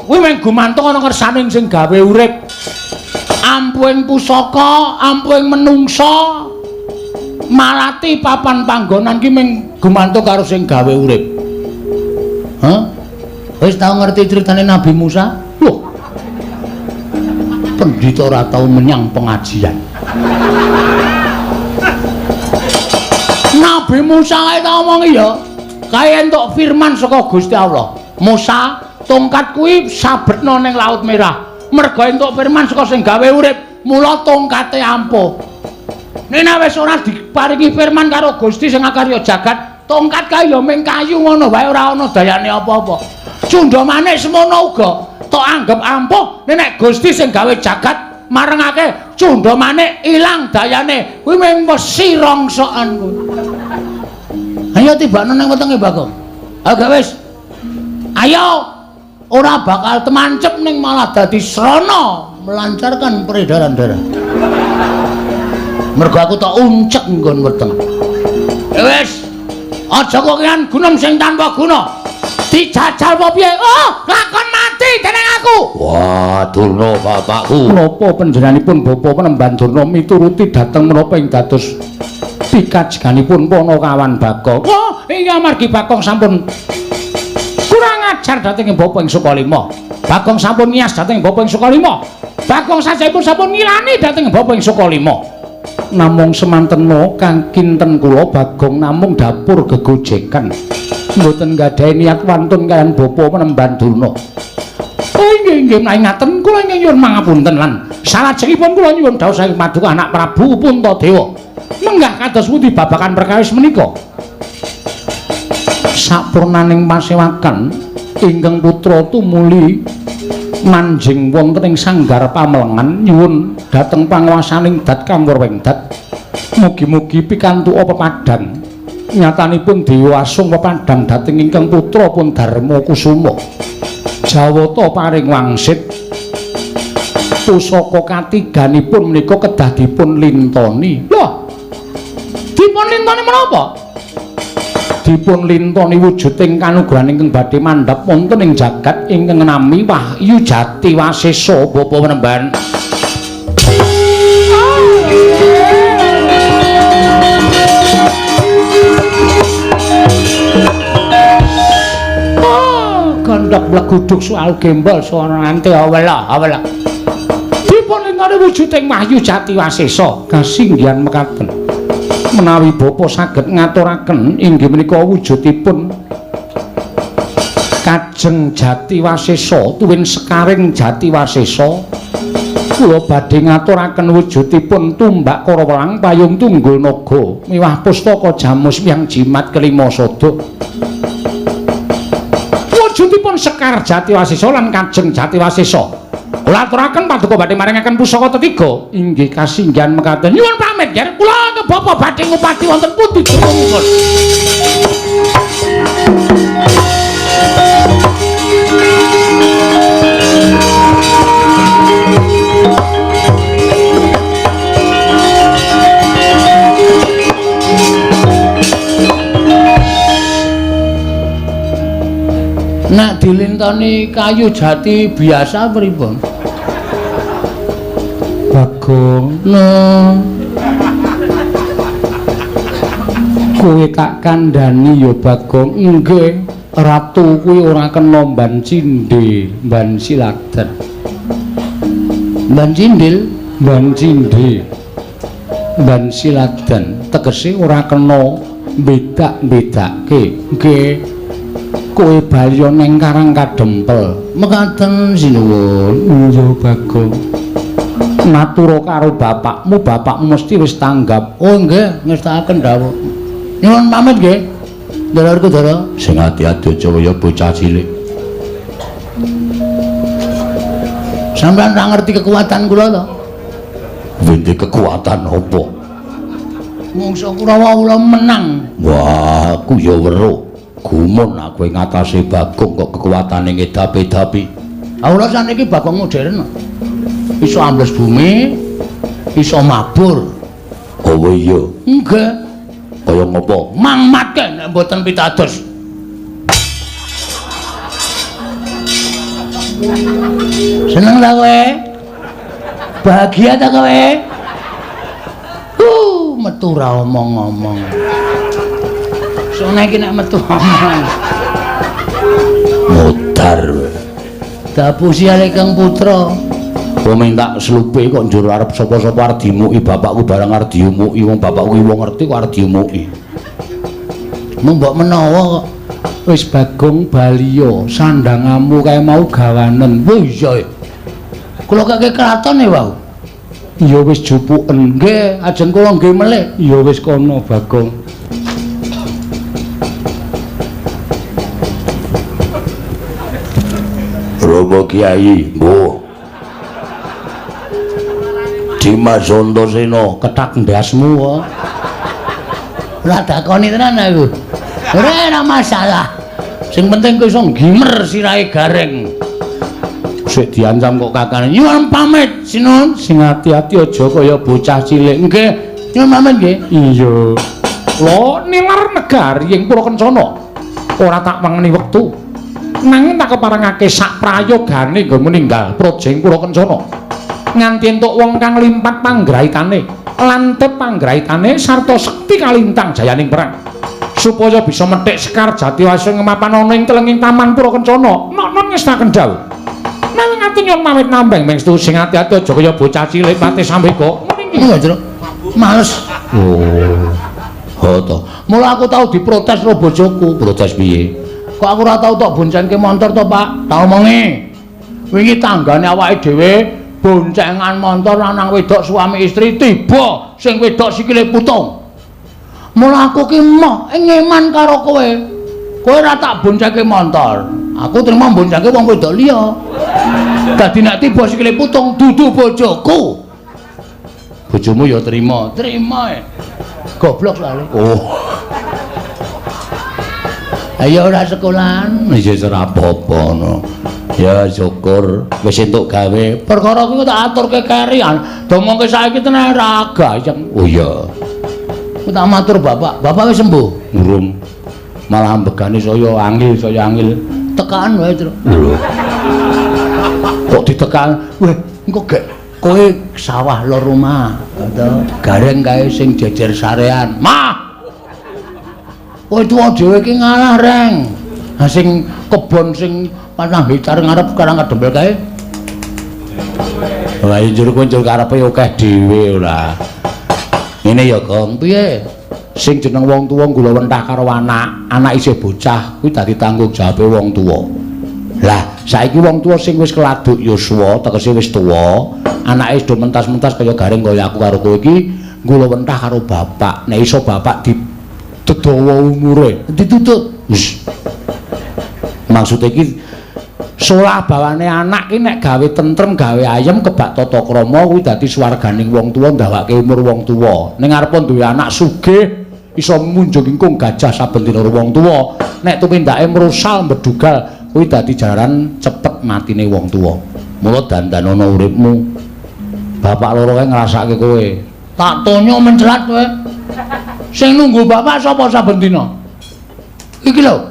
kuwi mung gumantung ana kersane sing gawe urip. Ampuhing pusaka, ampuhing menungsa, malati papan panggonan ki mung gumantung karo sing gawe urip. Hah? Wis tau ngerti critane Nabi Musa? Loh. Pendhita ora tau menyang pengajian. Nabi Musa kae tak omongi ya. Kae entuk firman saka Gusti Allah. Musa, tongkat kuwi sabetna ning Laut Merah. Mergo entuk firman saka sing gawe urip, mula tongkate ampuh. Nek wis ora diparingi firman karo Gusti sing akarya jagat, tongkat kae ya mung kayu ngono wae ora ana dayane apa-apa. Cundamane semono uga tok anggep ampuh, nek Gusti sing gawe jagat marengake Cundamane ilang dayane, kuwi mung wesi rongsokan kuwi. Ayo tibakno nang wetenge Bagong. Ayo gak wis. Ayo ora bakal temancep ning malah dadi srana melancarkan peredaran darah. Mergo aku tak uncek nggon weteng. Ya wis. Aja kokean gunung sing tanpa guna. Dijajal apa piye? Oh, lakon mati. mati dening aku. Wah, Durna bapakku. Menapa panjenenganipun Bapa Penemban Durna mituruti dhateng menapa ing dados pikajeganipun Panakawan Bagong? Wah, iya amargi Bagong sampun kurang ajar dhateng Bapa ing Sukalima. Bagong sampun ngias dhateng Bapa ing Sukalima. Bagong sajahipun sampun ngilani dhateng Bapa ing Sukalima. Namung semantena kang kinten kula Bagong namung dapur gegojekan. Mboten gadhahi niat wantun kaliyan Bapa Penemban Durna. Oh inggih inggih menawi ngaten kula ingkang nyuwun mangapunten lan salajengipun kula nyuwun dhawuh saking paduka anak Prabu Puntadewa. Menggah kados pundi babagan perkawis menika? Sapurnaning pasewakan ingkang putra tumuli manjing wonten ing sanggar pamelengan nyuwun dhateng panguwasaning Dat Kang Wurwengdat. Mugi-mugi pikantuk pepadang. Nyatanipun Dewa Asung pepadang dhateng ingkang putra pun Darma Kusuma. Jawata paring wangsit pusaka katiganipun menika kedah dipun lintoni. Lho, dipun lintoni menapa? Dipun lintoni wujuding kanugrahan ingkang badhe mandhap wonten ing jagat ingkang nami Wahyu Jati Wasesa Bapa Penemban. Gondok mleguduk soal gembol sono nganti awela awela. Dipun lintoni wujuding Wahyu Jati Wasesa kasinggihan mekaten. Menawi bapa saged ngaturaken inggih menika wujudipun Kajeng Jati Wasesa tuwin sekaring Jati Wasesa, kula badhe ngaturaken wujudipun tumbak Karawelang payung tunggul naga miwah pustaka jamus yang jimat kelima sada. Wujudipun Sekar Jati Wasesa lan Kajeng Jati Wasesa kula aturaken paduka badhe maringaken pusaka tetiga. Inggih kasinggihan mekaten. Nyuwun pamit nger kula ke bapa badhe ngupati wonten pundi durungipun. Nek dilintoni kayu jati biasa pripun? Bagong, no. Kowe tak kandhani ya Bagong. Nggih, ratu kuwi ora kena mban cindhe, mban siladan. Mban cindil, mban cindhe. Mban siladan tegese ora kena bedak-bedake. Nggih. Kowe bali neng Karang Kadempel. Mekaten sinuwun. Iya Bagong. Matur karo bapakmu, bapakmu mesti wis tanggap. Oh nggih, ngestakaken dawuh. Nyuwun pamit nggih. Ndara Kudara. Sing ati-ati aja kaya bocah cilik. Sampeyan ora ngerti kekuatan kula to? Winti kekuatan apa? Mungsa Kurawa kula menang. Wah, aku ya weruh. Gumun aku ing atase Bagong kok kekuatane ngedapi-dapi. Ah kula saniki Bagong modern. Iso ambles bumi, iso mabur. Oh iya. Nggih. Kaya ngopo? Mangmatke nek mboten pitados. Seneng ta kowe? Bahagia ta kowe? Metu ra omong-omong. Sone iki nek metu omong. Modar. Dapusi ale Kang Putra. Wong minta slupe kok njur arep sapa-sapa arep dimuki bapakku barang arep diumuki wong bapakku wong ngerti kok arep diumuki. Mung mbok menawa kok. Wis Bagong baliya sandangamu kae mau gawanen. Oh iya. Kula kake kraton e wau. Ya wis jupuken. Nggih, ajeng kula nggih melih. Ya wis kono Bagong. Romo Kiai, mbuh. Dimas Antasena kethak ndasmu kok. Ora dakoni tenan aku. Ora ana masalah. Sing penting kowe iso nggimer sirahe gareng. Sik diancam kok kakane. Nyuwun pamit, Sinun. Sing ati-ati aja kaya bocah cilik. Nggih, nyuwun pamit nggih. Iya. Lho nilar negari ing Pura Kencana. Ora tak wengeni wektu. Nanging tak keparengake sak prayogane nggonmu ninggal Projeng Pura Kencana. Nganti entuk wong kang limpat panggraitane, lantip panggraitane sarta sekti kalintang jayaning perang. Supaya bisa methik Sekar Jati Wasung mapan ana ing telenging Taman Pura Kencana. Nok-nok ngestaken dawuh. Nanging ati nyuwun pamit nambeng mengstu sing ati-ati aja kaya bocah cilik mate sambeka. Ngene iki lho, Jero. Males. Oh. Ho to. Mula aku tau diprotes karo bojoku. Protes piye? Kok aku ora tau tok boncengke montor to, Pak? Tak omongi. Wingi tanggane awake dhewe boncengan montor lanang wedok suami istri tiba sing wedok sikile putung. Mula aku ki moh ngeman karo kowe. Kowe ora tak boncengke montor. Aku trimo boncengke wong wedok liya. Dadi nek tiba sikile putung dudu bojoku. Bojomu ya trima. Trima e. Goblok soalé. Oh. Ayo ora sekolahan, wis ora apa-apa ngono. Ya syukur wis entuk gawe. Perkara kuwi tak aturke kerian. Domongke saiki tenan ora gayeng. Oh iya. Aku tak matur bapak, bapak wis sembuh. Urung. Malah ambegane saya angil, saya angil. Tekan wae, Tru. Lho. Kok ditekan? Weh, engko gek kowe sawah lor omah, to. Gareng kae sing jejer sarean. Mah. Kowe tuwa dhewe iki ngalah, Reng. Lah sing kebon sing 4 hektar ngarep karang kadempel kae. Wah, njur kowe njur karepe akeh dhewe ora. Ngene ya, Gong. Piye? Sing jeneng wong tuwa nggula wentah karo anak, anak isih bocah kuwi dadi tanggung jawabe wong tuwa. Lah, saiki wong tuwa sing wis keladuk yuswa, tegese wis tuwa, anake wis do mentas-mentas kaya garing kaya aku karo kowe iki nggula wentah karo bapak. Nek iso bapak didedawa umure, ditutut. Wis. Maksude iki solah bawane anak ki nek gawe tentrem, gawe ayem, kebak tata krama kuwi dadi swarganing wong tuwa, ndawake umur wong tuwa. Ning arepa duwe anak sugih iso munjung ingkung gajah saben dina wong tuwa. Nek tumindake mrusal mbedugal kuwi dadi jaran cepet matine wong tuwa. Mula dandanono uripmu. Bapak loro kae ngrasake kowe. Tak tonyo mencelat kowe. Sing nunggu bapak sapa saben dina? Iki lho.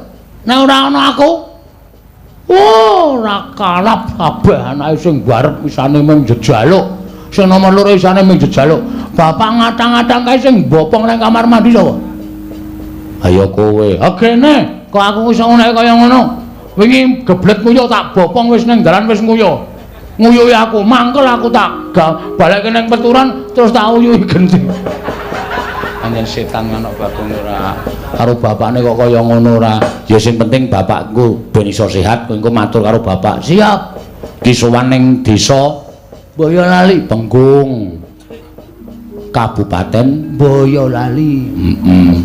Nek ora ana aku, oh, ora kalap kabeh anake sing barep isane mung jejaluk. Sing nomor loro isane mung jejaluk. Bapak ngatang-ngatang kae sing bopong nang kamar mandi sapa? Ayo kowe. Ha kene, kok aku iso ngene kaya ngono. Wingi geblet nguyuh tak bopong wis ning dalan wis nguyuh. Nguyuhi aku, mangkel aku tak balekke ning peturan terus tak uyuhi genti. Anjen setan manuk Bagong ora. Karo bapakne kok kaya ngono ora. Ya sing penting bapakku ben iso sehat, kowe engko matur karo bapak. Siap. Ki sowan ning desa Boyolali, Bengkung. Kabupaten Boyolali. Heeh.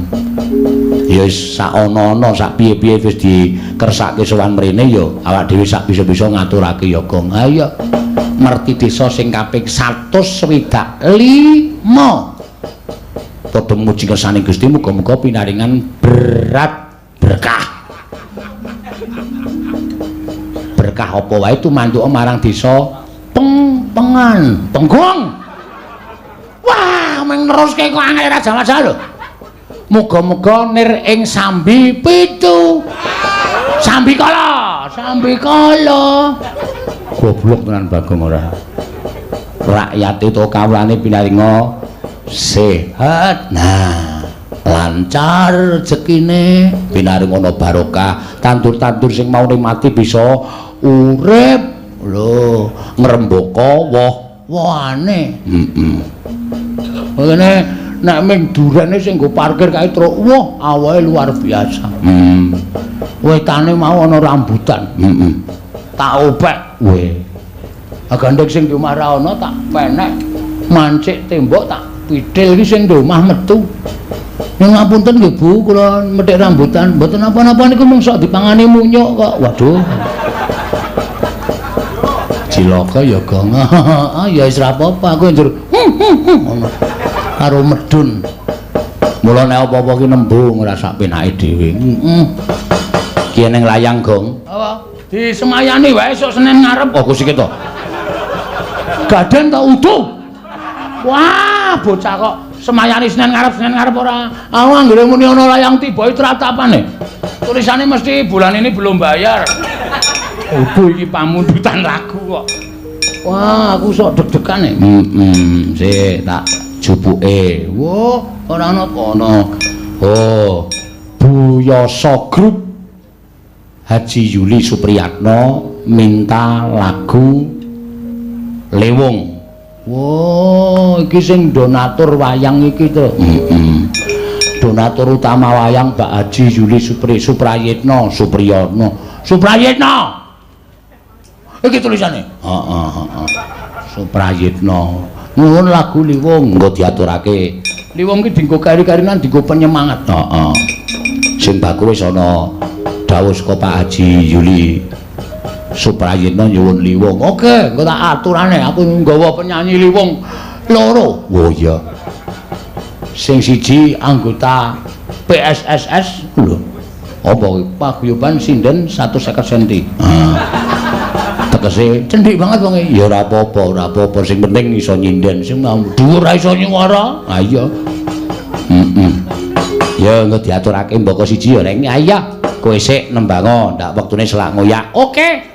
Ya wis sak ana-ana sak piye-piye wis dikersake sowan mrene ya awak dhewe sak bisa-bisa ngaturake ya, Gong. Ha iya. Merti desa sing kaping 165. Padha muji kersane Gusti, muga-muga pinaringan berat berkah. Berkah apa wae tumantuka marang desa Pengpengan, Penggong. Wah, meng neruske kok angel ra jawa-jawa lho. Muga-muga nir ing sambi pitu. Sambi kala, sambi kala. Goblok tenan Bagong ora. Rakyat itu kawulane pinaringa sehat. Nah, lancar rezekine, pinaringono barokah, tandur-tandur sing maune mati bisa urip. Lho, ngrembaka woh-wohane. Heeh. Ngene nek ming durene sing nggo parkir kae truk, wah awahe luar biasa. Wetane mau ana rambutan. Heeh. Tak opek. Weh. Gandeng sing di omah ra ana tak penek, mancik tembok tak pithil iki sing di omah metu. Ning ngapunten nggih Bu, kula methik rambutan. Mboten napa-napa niku mung sok dipangani munyuk kok. Waduh. Cilaka ya, Gong. Ya wis ra apa-apa, aku njur ngono. Karo medun. Mula nek apa-apa ki nembung ora sak penake dhewe. Heeh. Ki ning layang, Gong. Apa? Disemayani wae esuk Senin ngarep. Oh, Gusti to. Gaden ta utuh. Wah, bocah kok semayani Senin ngarep ora. Aku anggere muni ana layang tiba tratapane. Tulisane mesti bulan ini belum bayar. Udu iki pamundutan lagu kok. Wah, aku sok deg-degan e. Sik tak jupuke. Wah, ora ana kono. Oh, Buyasa Group Haji Yuli Supriyatno minta lagu Lewung. Wah, iki sing donatur wayang iki to. Donatur utama wayang Pak Haji Yuli Suprayitno, Supriyatno. Suprayitno. Iki tulisane. Heeh, heeh. Suprayitno. Nuwun lagu Liwung nggo diaturake. Liwung ki dienggo kari-karinan, dienggo penyemangat. Heeh. Sing baku wis ana dawuh saka Pak Haji Yuli Suprayitno nyuwun Liwung. Oke, engko tak aturane, aku nggawa penyanyi Liwung loro. Oh iya. Sing siji anggota PSSS lho. Apa kuwi? Paguyuban Sinden 150 cm. Ah. Tegese cendhik banget wonge. Ya ora apa-apa, ora apa-apa, sing penting iso nyinden, sing dhuwur ora iso nyuwara. Ha iya. Heeh. Ya engko diaturake mbaka siji ya, Reng. Ha iya. Kowe sik nembango, ndak wektune selak ngoyak. Oke.